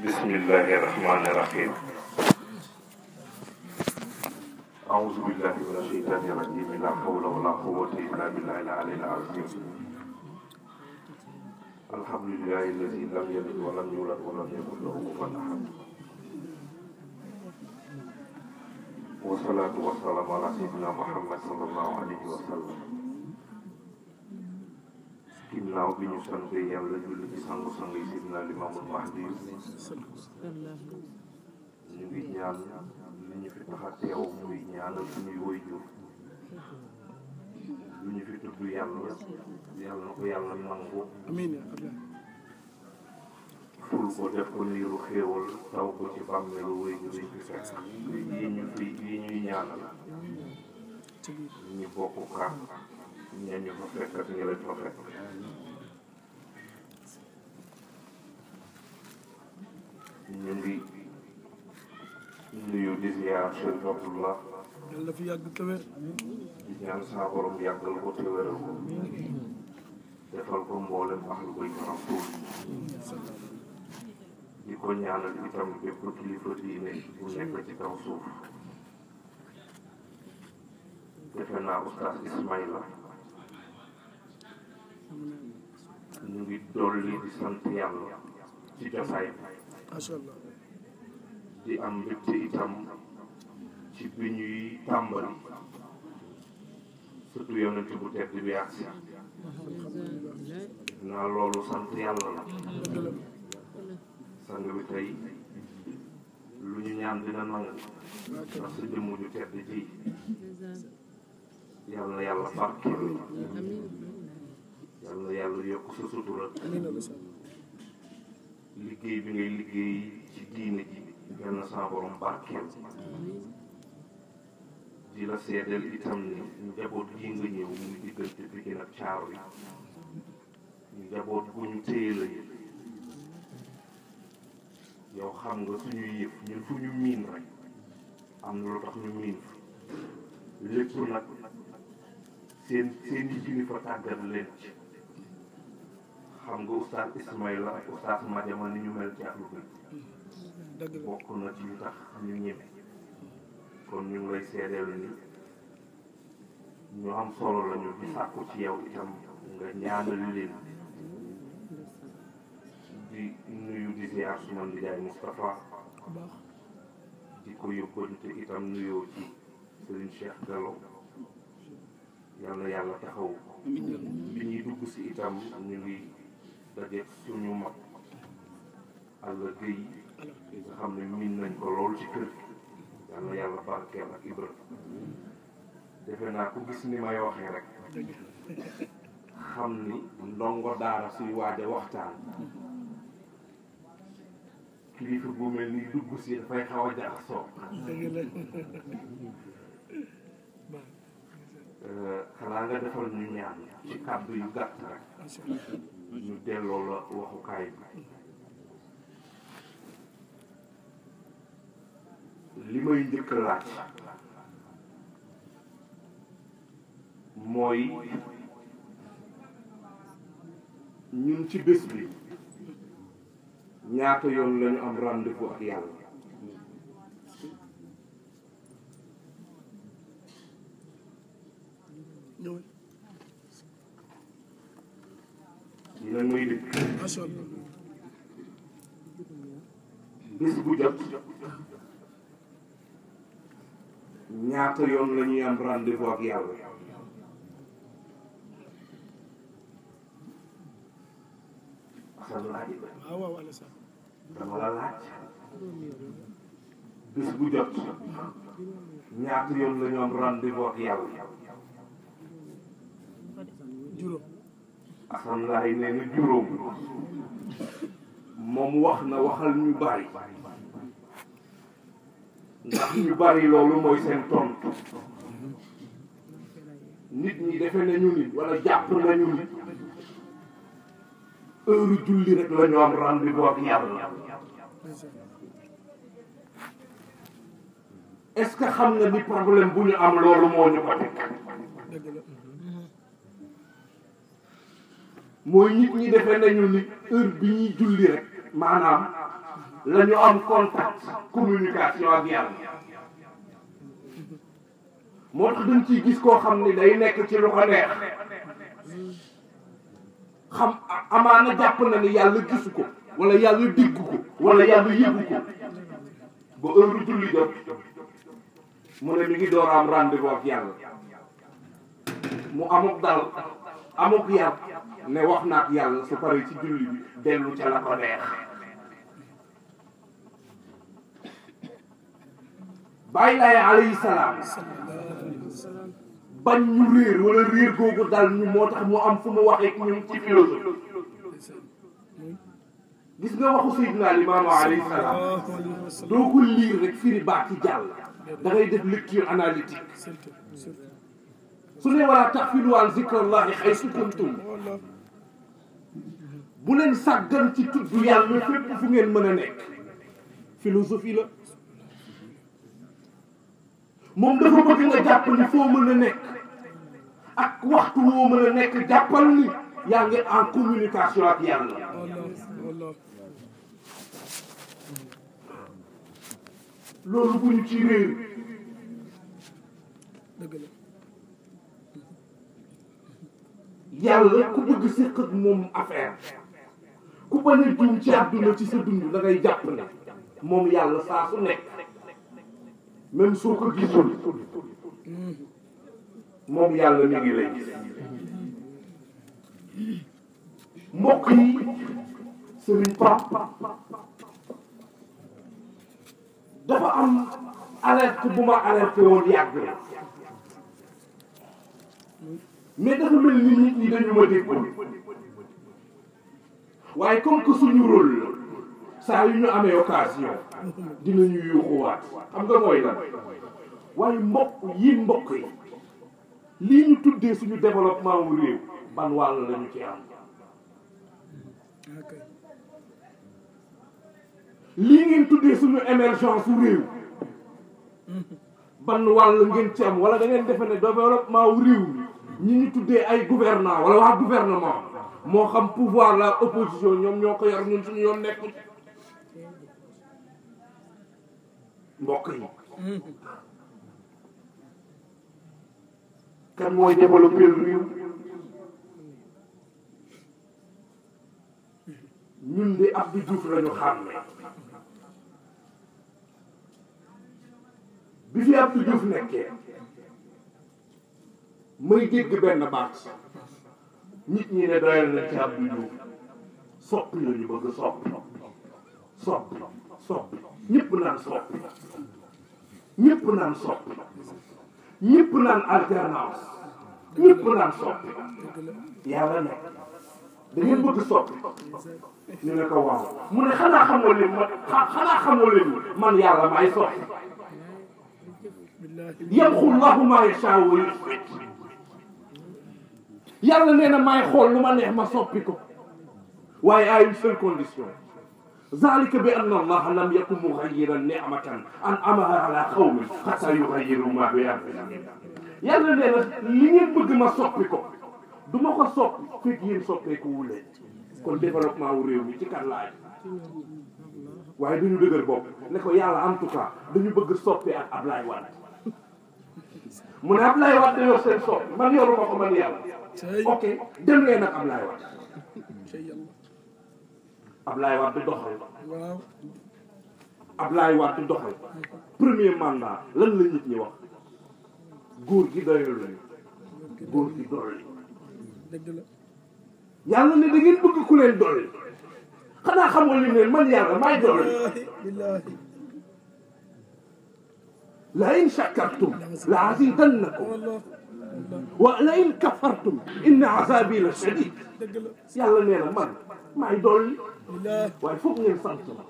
bismillahi rahmani rahim. أعوذ بالله من الشيطان الرجيم. لا حول ولا قوة إلا بالله العلي العظيم. الحمد لله الذي لم يلد ولم يولد ولم يكن له كفوا أحد. والصلاة والسلام على سيدنا محمد صلى الله عليه وسلم. ginnaaw bi ñu sant yàlla julli ci sangu-sang yi Sidina Limaamul Mahdi ñu ngi ñaan li ñu fi tax a teew muy ñaanal suñuy waajur lu ñu fi tudd yàlla na ko yàlla nangu ful ko def ko niiru xéewal taw ko ci bàmmeelu waajur yi fi fekk yi ñuy ñaanal ñu bokk ka ñañu fa fekk ak ñi lañ fa fekk. ñu ngi nuyu di ziar Cheikh Abdullah yàlla fi yàgg te wér di ñaan saa borom yàggal ko te wéral ko defal ko mboolem ahlu bayt rasul di ko ñaanal itam bépp kilifa diine bu nekk ci kaw suuf. defe naa Oustaz Ismaïla ñu ngi dolli di sant yàlla ci jotaay bi. macha allah di am mbégte itam ci bi ñuy tàmbali surtout yonent bu tedd bi agsi naa loolu sant yàlla la. sang bi tey lu ñu ñaan dina nangu ndax sa jëmm ju tedd ji yàlla na yàlla barkeel yàlla na yàlla yokk sa sutura. liggéey bi ngay liggéey ci diine ji yal na sa borom barkeel di la seedeel itam ni njaboot gi nga ñëw muy diggante Pikine ak Thiaroye yi njaboot bu ñu téye la yow xam nga suñuy yëf ñun fu ñu miin rek am na lu tax ñu miin lépp nag seen i kilifa tàggat leen ci. xam nga Oustaz Ismaïla ak Oustaz Madiama ni ñu mel ci ahlu bayt bokk na ci lu tax ñu ñeme kon ñu ngi lay seedeel ni ñu am solo lañu di sàkku ci yow itam nga ñaanal leen di nuyu di ziar suma ndijaay Moustapha di ko yóbbante itam nuyoo ci Serigne Cheikh Gallo yal na yàlla taxaw bi ñuy dugg si itam ñu ngi dajeeg suñu mag Alla Gueye nga xam ne miin nañ ko lool ci kër gi yal na yàlla barkeel ak Ibra defe naa ku gis ni may waxee rek xam ni ndongo daara suy waaj a waxtaan kilifa bu mel ni dugg si dafay xaw a jaxasoo xanaa nga defal ñu ñaan ci kàddu yu gàtt rek ñu delloo la waxukaay bi. li may njëkk a laaj mooy ñun ci bés bi ñaata yoon lañu am rendez-vous ak yàlla. dina muy dëkk bés bu jot ñaata yoon la ñuy am rendez-vous ak yàlla. asan laaj dama la laaj bés bu jot ñaata yoon la ñu am rendez-vous ak yàlla. asan laay nee na juróom moom wax na waxal ñu bari ndax ñu bari loolu mooy seen tontu nit ñi defe nañu nit wala jàpp nañu nit heure julli rek la ñu am rendez-vous ak yàlla. est-ce que xam nga ni problème bu ñu am loolu moo ñu ko teg mooy nit ñi defe nañu ni heure bi ñuy julli rek maanaam la ñu am contact communication ak yàlla moo tax dañ ciy gis koo xam ne day nekk ci lu ko neex xam amaana jàpp na ni yàlla gisu ko wala yàlla dégg ko wala yàlla yëgu ko ba heure julli jot mu ne mi ngi door am rendez-vous ak yàlla mu amuk dal amuk yar ne wax na ak yàlla su paree ci julli bi dellu ca la ko neex bàyyi laay alayhi salaam bañ ñu réer wala réer googu dal ñu moo tax mu am fu mu waxee ñun ci philosophie gis nga waxu Seydina Limaamu alayhi salaam doo ko liir rek firi baax ci jàll da ngay def lecture analytique su ne wala taxfilu an zikrallahi haysu kuntum bu leen sàggan ci tudd yàlla fépp fu ngeen mën a nekk philosophie la moom dafa bëgg nga jàpp ni foo mën a nekk ak waxtu woo mën a nekk jàppal ni yaa ngi en communication ak yàlla loolu bu ñu ci réer yàlla ku bëgg séq ak moom affaire ku bañ a juum ci àdduna ci sa dund da ngay jàpp ne moom yàlla saa su nekk même soo ko gisul moom yàlla mi ngi lay gis mbokk yi Serigne Pape dafa am alerte bu ma alerté woon yàgg na mais dafa mel ni nit ñi dañu ma déggoon waaye comme que suñu rôle la saa yu ñu amee occasion dinañu yuuxuwaat xam nga mooy lan waaye mbokk yi lii ñu tuddee suñu développement wu réew ban wàll lañu ci am lii ngeen tuddee suñu émergence wu réew ban wàll ngeen ci am wala da ngeen defe ne développement wu réew mi ñi ñu tuddee ay gouvernant wala waa gouvernement moo xam pouvoir la opposition ñoom ñoo ko yor ñun suñu yoon nekku ci mbokk yi kan mooy développer réew ñun de Abdou Diouf lañu xàmme bi fi Abdou Diouf nekkee may dégg benn baat nit ñi ne doyal na ci Abdou Diouf soppi la ñu bëgg soppi ñëpp naan soppi ñëpp naan soppi ñëpp naan alternance ñëpp naan soppi yàlla ne da ngeen bëgg soppi ñu ne ko waaw mu ne xanaa xamoo leen man yàlla maay soppi yamxu llahu maa yashaa wa yuthbit yàlla nee na maay xool lu ma neex ma soppi ko waaye à une seule condition zalika bi anna allaha lam yakun mughayyiran ni'matan an'amaha ala qawmin hatta yughayyiru ma bi anfusihim yàlla nee na li ngeen bëgg ma soppi ko du ma ko soppi fekk yéen soppeeku wu leen kon développement wu réew mi ci kan laaj waaye duñu dëgër bopp ne ko yàlla en tout cas dañu bëgg soppi ak Ablaye Wade mu ne Ablaye Wade yor seen soppi man yoruma ko man yàlla ok dem leen ak Ablaye Wade Ablaye Wade doxal Ablaye Wade doxal premier mandat lan la nit ñi wax góor gi doyul lañu góor gi dolli yàlla ne da ngeen bëgg ku leen dolli xanaa xamoo li ne man yàlla maay dolli la in shakartum la azidannakum wa la in kafartum inna azabi la shadid yàlla nee na man maay dolli waaye foog ngeen sant ma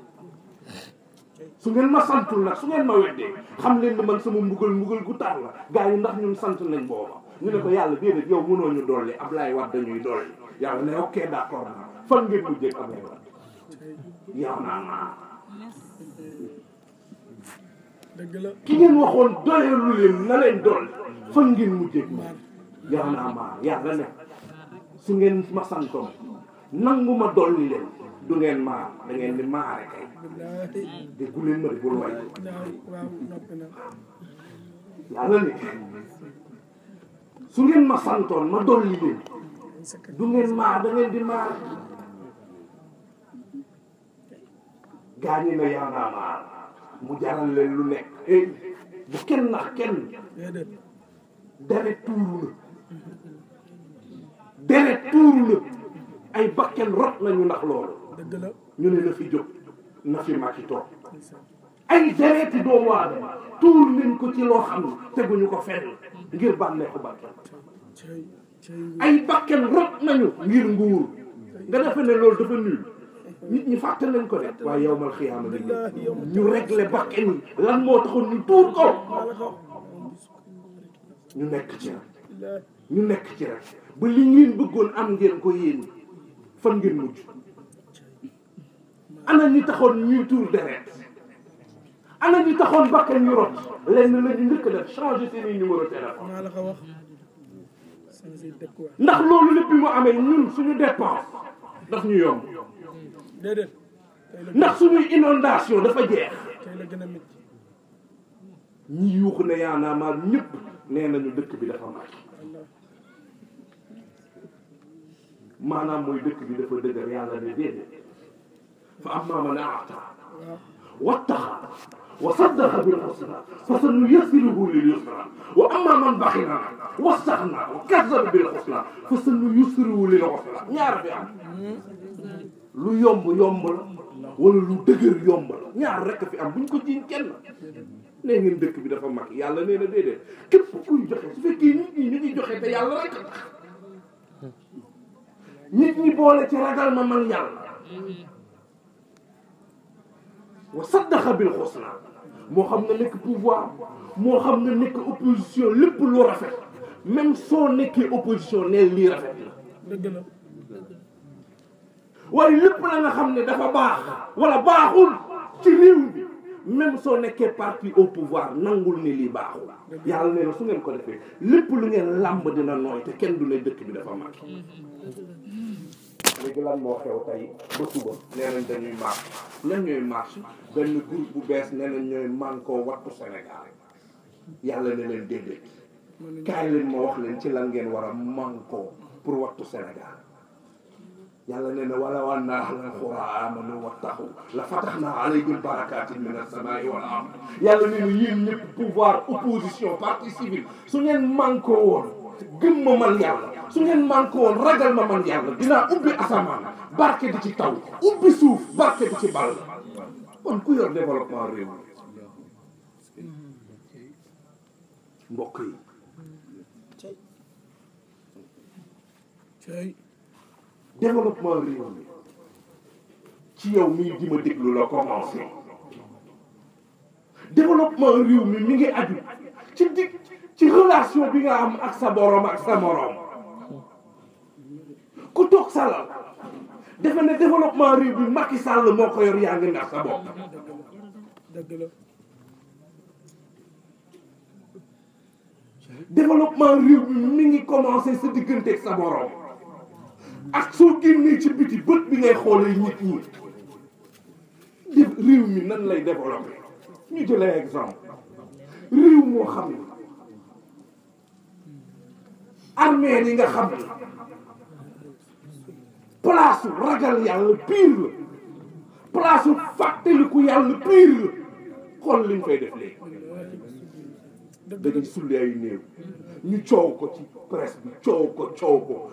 su ngeen ma santul nag su ngeen ma weddee xam leen ne man sama mbugal gu tar la gars yi ndax ñun sant nañ booba ñu ne ko yàlla déedéet yow mënoo ñu dolli Ablaye Wade dañuy dolli yàlla ne ok d'accord naa fan ngeen mujjee ak Ablaye Wade yow naa ki ngeen waxoon doyalu leen na leen dolli fan ngeen mujjee yow naa yàlla ne su ngeen ma santoon nangu ma dolli leen du ngeen maar da ngeen di maare kay billaahi déggu leen ma di bul way waaw noppi na yàlla ne su ngeen ma santoon ma dolli leen du ngeen maar da ngeen di maar gaañi na yaa naa maar mu jaral leen lu nekk bu kenn nax kenn déedéet deret tuuru la deret tuuru la ay bakken rot nañu ndax loolu dëgg la ñu ne na fi jóg na fi Macky toog ay dereti doomu aadama tuur nañ ko ci loo xam ne teguñu ko fenn ngir bànneexu bakken cey cey ay bakken rot nañu ngir nguur nga defe ne loolu dafa nul nit ñi fàtte nañ ko de waaye yow mal xiyaama la ñu réglé bakken yi lan moo taxoon ñu tuur ko ñu nekk ci rek ñu nekk ci rek ba li ngeen bëggoon am ngeen ko yéen fan ngeen mujj ana ñi taxoon ñuy tuur deret ana ñi taxoon bakken ñu rot lenn la ñu njëkk def changer seen i numéro téléphone maa la ko wax changé dëkkuwaay ndax loolu lépp bi mu amee ñun suñu dépense daf ñu yomb déedéet ndax suñuy inondation dafa jeex tey la gën a métti ñi yuuxu ne yaa naa maar ñëpp nee nañu dëkk bi dafa màcc maanaam mooy dëkk bi dafa dëgër yàlla ne déedéet fa ammaa man a'taa wattaqa wa saddaqa bil husnaa fa sanuyassiruhu lil yusraa wa ammaa man baxila wastaxnaa wa kazzaba bil husnaa fa sanuyassiruhu lil usraa ñaar bi am lu yomb yomb la wala lu dëgër yomb la ñaar rekk fi am buñ ko jiiñ kenn nee ngeen dëkk bi dafa mag yàlla nee na déedéet képp kuy joxe su fekkee nit ñi ñu ngi joxe te yàlla rekk tax nit ñi boole ci ragal ma man yàlla wa saddaqa bil husna moo xam ne nekk pouvoir moo xam ne nekk opposition lépp lu rafet même soo nekkee opposition neel lii rafet la dëgg la waaye lépp la nga xam ne dafa baax wala baaxul ci réew bi même soo nekkee parti au pouvoir nangul ne lii baaxul yàlla nee na su ngeen ko defee lépp lu ngeen làmb dina nooy te kenn du ne dëkk bi dafa mag léegi lan moo xew tey ba suba nee nañ dañuy marche lan ñooy marche benn groupe bu bees nee nañ ñooy Manko Wattu Sénégal yàlla ne leen déedéet kaay leen ma wax leen ci lan ngeen war a manko pour wattu Sénégal yàlla nee na walaw anna ahlal quraa aamanu wattaqu la fatahnaa alayhim barakaatin mina samaa'i wal ard yàlla nee na yéen ñëpp pouvoir opposition parti civil su ngeen manko woon gëm ma man yàlla su ngeen manko woon ragal ma man yàlla dinaa ubbi asamaan barke di ci taw ubbi suuf barke di ci ball kon ku yor développement réew mi mbokk yi cey développement réew mi ci yow mii di ma déglu la commencé développement réew mi mi ngi aju ci relation bi nga am ak sa borom ak sa morom ku toog salal defe ne développement réew mi Macky Sall moo ko yor yaa ngi ndax sa bopp dëgg la développement réew mi mi ngi commencé sa diggante ak sa borom ak soo génnee ci biti bët bi ngay xoolee nit ñi réew mi nan lay développé ñu jëlee exemple réew moo xam ne armée yi nga xam ne place ragal yàlla pire la place fàttaliku yàlla pire la xool liñ fay def léegi dañuy sulli ay néew ñu coow ko ci presse bi coow ko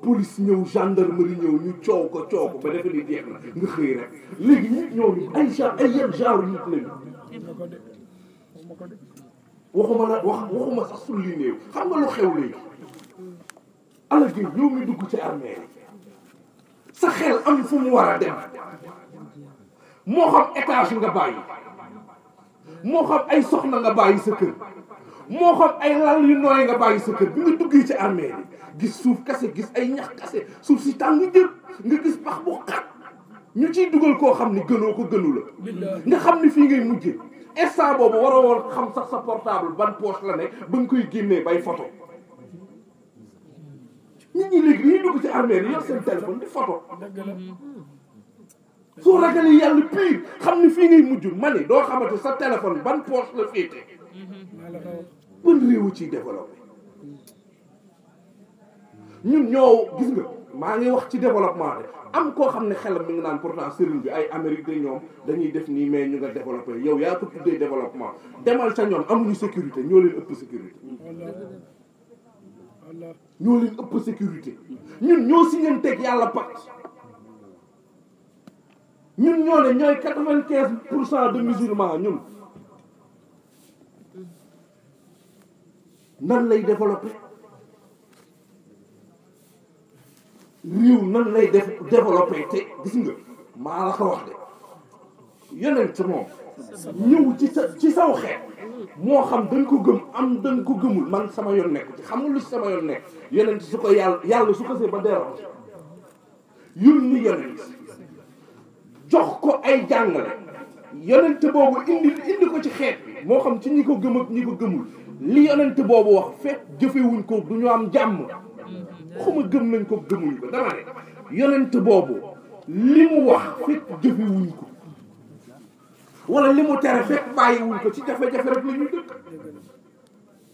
police ñëw gendarmerie ñëw ñu coow ko ba defe ni jeex na nga xëy rek léegi nit ñooñu ay yenn genre nit lañu waxuma sax sulli néew xam nga lu xew léegi alal gi ñoo mi dugg ci armée sa xel am fu mu war a dem moo xam étage nga bàyyi moo xam ay soxna nga bàyyi sa kër moo xam ay lal yu nooy nga bàyyi sa kër bi nga duggee ci armée bi gis suuf kase gis ay ñax kase suuf si tàng jër nga gis pax bu xat ñu ciy dugal koo xam ni gënoo ko gënu la nga xam ni fii ngay mujjee instant boobu waroo woon xam sax sa portable ban poche la ne ba nga koy génnee bay photo nit ñi léegi dañuy dugg ci armée yi yor seen téléphone di photo soo ragalee yàlla pire xam ne fii ngay mujj ma ne doo xamante sa téléphone ban poche la féete ban réew ciy développé ñun ñoo gis nga maa ngi wax ci développement de am koo xam ne xelam mi ngi naan pourtant sëriñ bi ay Amérique de ñoom dañuy def nii mais ñu nga développé yow yaa ko tuddee développement demal sa ñoom amuñu sécurité ñoo leen ëpp sécurité ñoo leen ëpp sécurité ñun ñoo signanteeg yàlla pacte ñun ñoo ne ñooy 95% de musulmans ñun nan lay développé réew nan lay développé te gis nga maa la ko wax de yonent moom ñëw ci saw xeet moo xam dañ ko gëm am dañ ko gëmul man sama yoon nekk ci xam nga lu si sama yoon nekk yonent su ko yàlla su ko see ba dérange yónni yonent jox ko ay jàngale yonent boobu indi ko ci xeet bi moo xam ci ñi ko gëm ak ñi ko gëmul li yonent boobu wax fekk jëfewuñ ko du ñu am jàmm xuma gëm nañ ko gëmuñ ko dama ne yonent boobu li mu wax fekk jëfewuñ ko wala li mu tere fekk bàyyiwuñ ko ci jafe-jafe rek la ñuy dëkk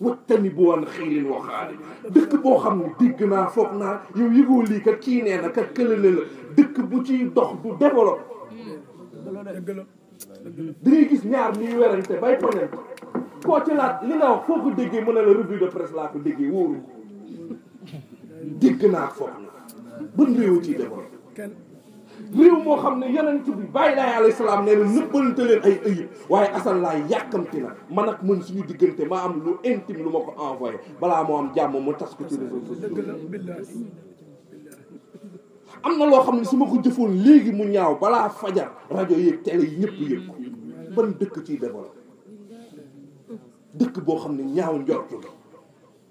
wattani bu woon xiilin waxaale dëkk boo xam ne dégg naa foog naa yow yëgoo lii kat kii nee na kat këlale la dëkk bu ciy dox du développe da ngay gis ñaar ñuy werante bay poñante koo ci laat li nga wax foo ko déggee mën a la revue de presse laa ko déggee wóoru dégg naa foog na ban réew ciy développe réew moo xam ne yonent bi bàyyi laay alayhi salaam nee na nëbbalante leen ay ëyib waaye asan laay yàkkamti na man ak mën suñu diggante ma am lu intime lu ma ko envoyé balaa moo am jàmm mu tas ko ci réseaux sociaux am na loo xam ne su ma ko jëfoon léegi mu ñaaw balaa fajar rajo yeeg télé yi ñëpp yëg ko ban dëkk ciy développé dëkk boo xam ne ñaaw njortu la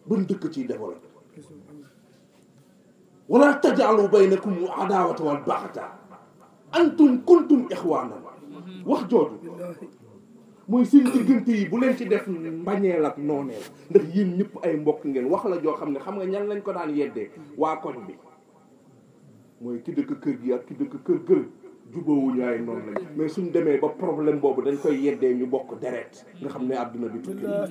ban dëkk ciy développé wala tajaalu baynakum adaawata wal baxta antum kuntum ixwaanan wax jooju mooy seen diggante yi bu leen ci def mbañeel ak nooneel ndax yéen ñëpp ay mbokk ngeen wax la joo xam ne xam nga ñan lañ ko daan yeddee waa koñ bi mooy ki dëkk kër gi ak ki dëkk kër gël jubóowuñu ay noonu lañ mais suñ demee ba problème boobu dañ koy yeddee ñu bokk deret nga xam ne àdduna bi tukki da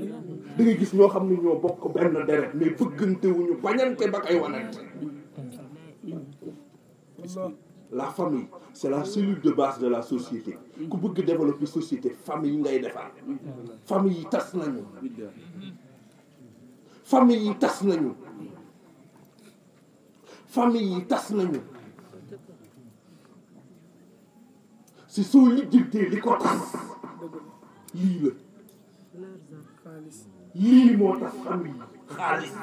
ngay gis ñoo xam ne ñoo bokk benn deret mais bëggante wuñu bañante ba koy wanante. La famille c'est la cellule de base de la société ku bëgg développer société famille ngay defar famille yi tas nañu famille yi tas nañu famille yi tas nañu si soo lijjantee li ko tas lii la lii moo tas famille xaalis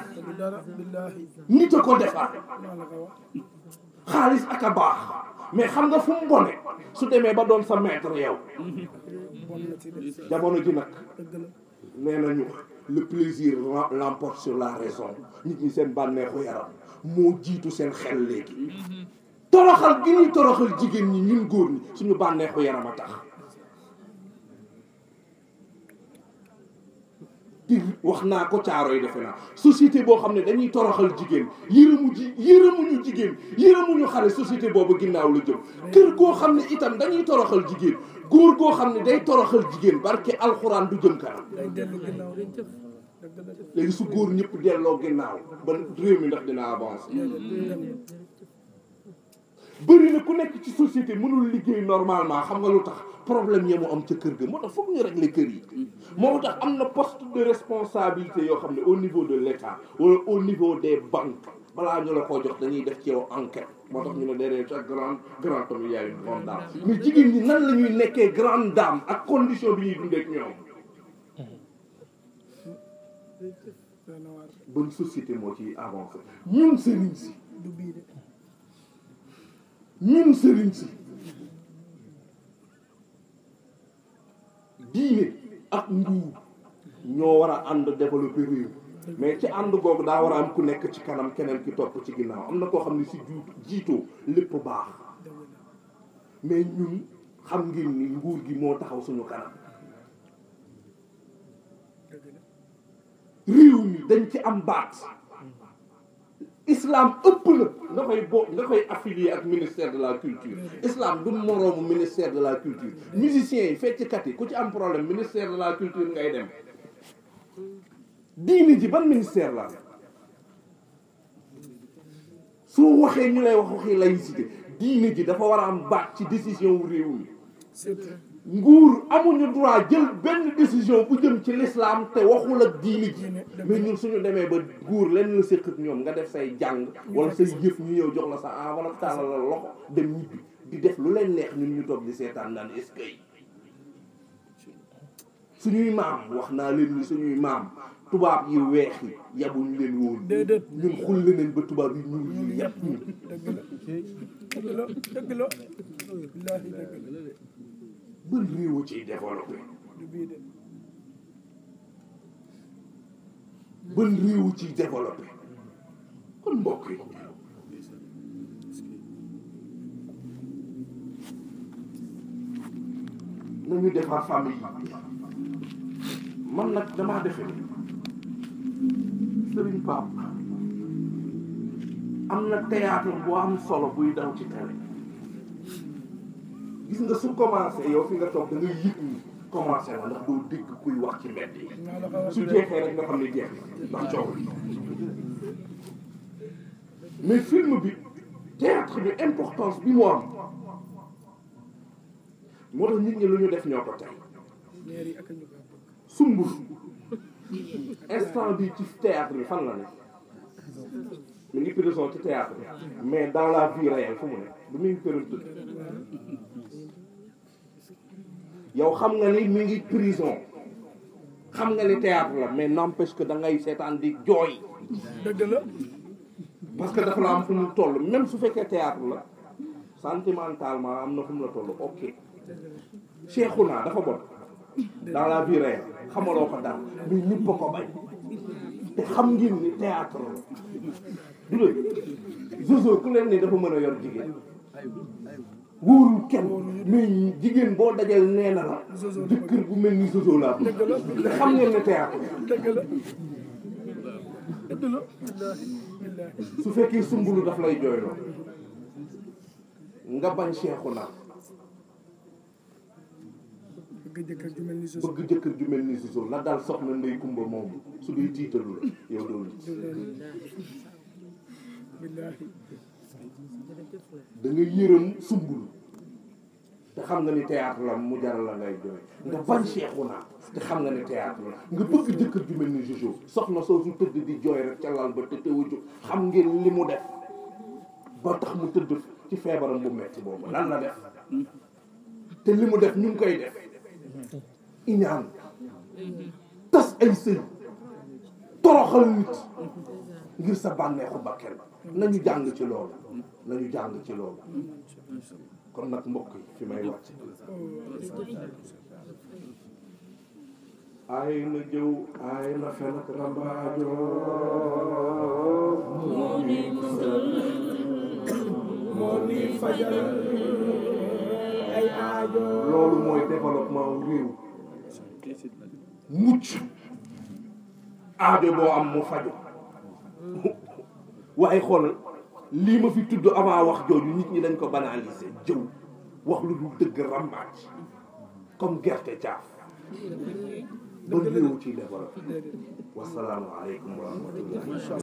nit a ko defar xaalis ak a baax mais xam nga fu mu bone su demee ba doon sa maître yow jamono ji nag nee nañu le plaisir l'emporte sur la raison nit ñi seen bànneexu yaram moo jiitu seen xel léegi toroxal gi ñuy toroxal jigéen ñi ñun góor ñi suñu bànneexu yaram a tax di wax naa ko caaro yi defe naa société boo xam ne dañuy toroxal jigéen yërëmuñu jigéen yërëmuñu xale société boobu ginnaaw la jëm kër goo xam ne itam dañuy toroxal jigéen góor goo xam ne day toroxal jigéen barke alxuraan du jëm kanam léegi su góor ñëpp delloo ginnaaw ba réew mi ndax dina avancer bëri na ku nekk ci société mënul liggéey normalement xam nga lu tax problème yi mu am ca kër ga moo tax foog ñu régler kër yi moo tax am na poste de responsabilité yoo xam ne au niveau de l'État wala au niveau des banques balaa ñu la koo jox dañuy def ci yow enquête moo tax ñu ne derrière chaque grand homme il y a une grande dame mais jigéen ñi nan la ñuy nekkee grande dame ak condition bi ñuy dundee ak ñoom bonne société moo ciy avancé ñun sëriñ si diine ak nguur ñoo war a ànd développer réew mais ci ànd googu daa war a am ku nekk ci kanam keneen ki topp ci ginnaaw am na koo xam ne si jiitoo lépp baax mais ñun xam ngeen ni nguur gi moo taxaw suñu kanam réew mi dañ ci am baat islam ëpp na nga koy affilié ak ministère de la culture. Islam du moroomu ministère de la culture. musiciens yi fecckat yi ku ci am problème ministère de la culture ngay dem. diini ji ban ministère la soo waxee ñu lay wax waxi laïcité diini ji dafa war a am baat ci décision wu réew mi. nguur amuñu droit jël benn décision bu jëm ci l'islam te waxul ak diini ji mais ñun suñu demee ba nguur lenn la séq ak ñoom nga def say jàng wala say jëf ñu ñëw jox la sa enveloppe tàllal la loxo dem ñibbi di def lu leen neex ñun ñu toog di seetaan naan est-ce que suñuy maam wax naa leen ni suñuy maam tubaab yi weex yi yabuñ leen woon ñun xul nañ ba tubaab yi ñuul yi yàpp ñu dëgg la billaahi dëgg la ban réew ciy développé ban réew ciy développé kon mbokk yi nañu defar famille man nag damaa defe Sëriñ Pape am na théâtre bu am solo buy daw ci télé gis nga su commencé yow fi nga toog da ngay yëg ni commencé na ndax doo dégg kuy wax ci mbedd yi su jeexee rek nga xam ne jeex na ndax coow mais film bi théâtre bi importance bi mu am moo tax nit ñi lu ñu def ñoo ko tey sumbul instant bi ci théâtre bi fan la ne mi ngi prison ci théâtre bi mais dans la vie réelle fu mu ne du mu ngi këram tëdd yow xam nga ni mi ngi prison xam nga ni théâtre la mais n'empêche que da ngay seetaan di jooy dëgg la parce que dafa la am fu mu toll même su fekkee théâtre la sentimentalement am na fu mu la toll ok Cheikhouna dafa bon dans la vie réelle xamaloo ko daal mais ñëpp a ko bañ te xam ngeen ni théâtre la du la Zozo ku leen ni dafa mën a yor jigéen wóorul kenn mais jigéen boo dajal nee na la jëkkër bu mel ni Zozo laa bëgg te xam ngeen ne théâtre su fekkee sumbulu daf lay jooyloo nga bañ Cheikhouna bëgg jëkkër ju mel ni Zozo bëgg jëkkër ju mel ni Zozo la daal soxna Ndey Kumba moom su dee tiitalu la yow doo billaahi da nga yërëm sumbulu te xam nga ni théâtre la mu jaral la ngay jooy nga bañ Cheikhouna te xam nga ni théâtre la nga bëgg jëkkër ju mel ni Zozo soxna soo su tëdd di jooy rek ca lal ba te tëwuju xam ngeen li mu def ba tax mu tëdd ci feebaram bu metti boobu lan la def te li mu def ñu ngi koy def iñaan tas ay sëy toroxal nit ngir sa bànneexu bakkel nañu jàng ci loolu nañu jàng ci loolu kon nag mbokk yi fi may wàcc ay na jëw ay na fen ak rambaajo moo ni musal moo ni fajal ay aajo loolu mooy développement réew mucc aajo boo am mu faju waaye xoolal lii ma fi tudd avant wax jooju nit ñi dañ ko banaliser jëw wax lu dul dëgg rambaaj comme gerte caaf ba réew ciy développé wasalaamu aleykum wa rahmatullah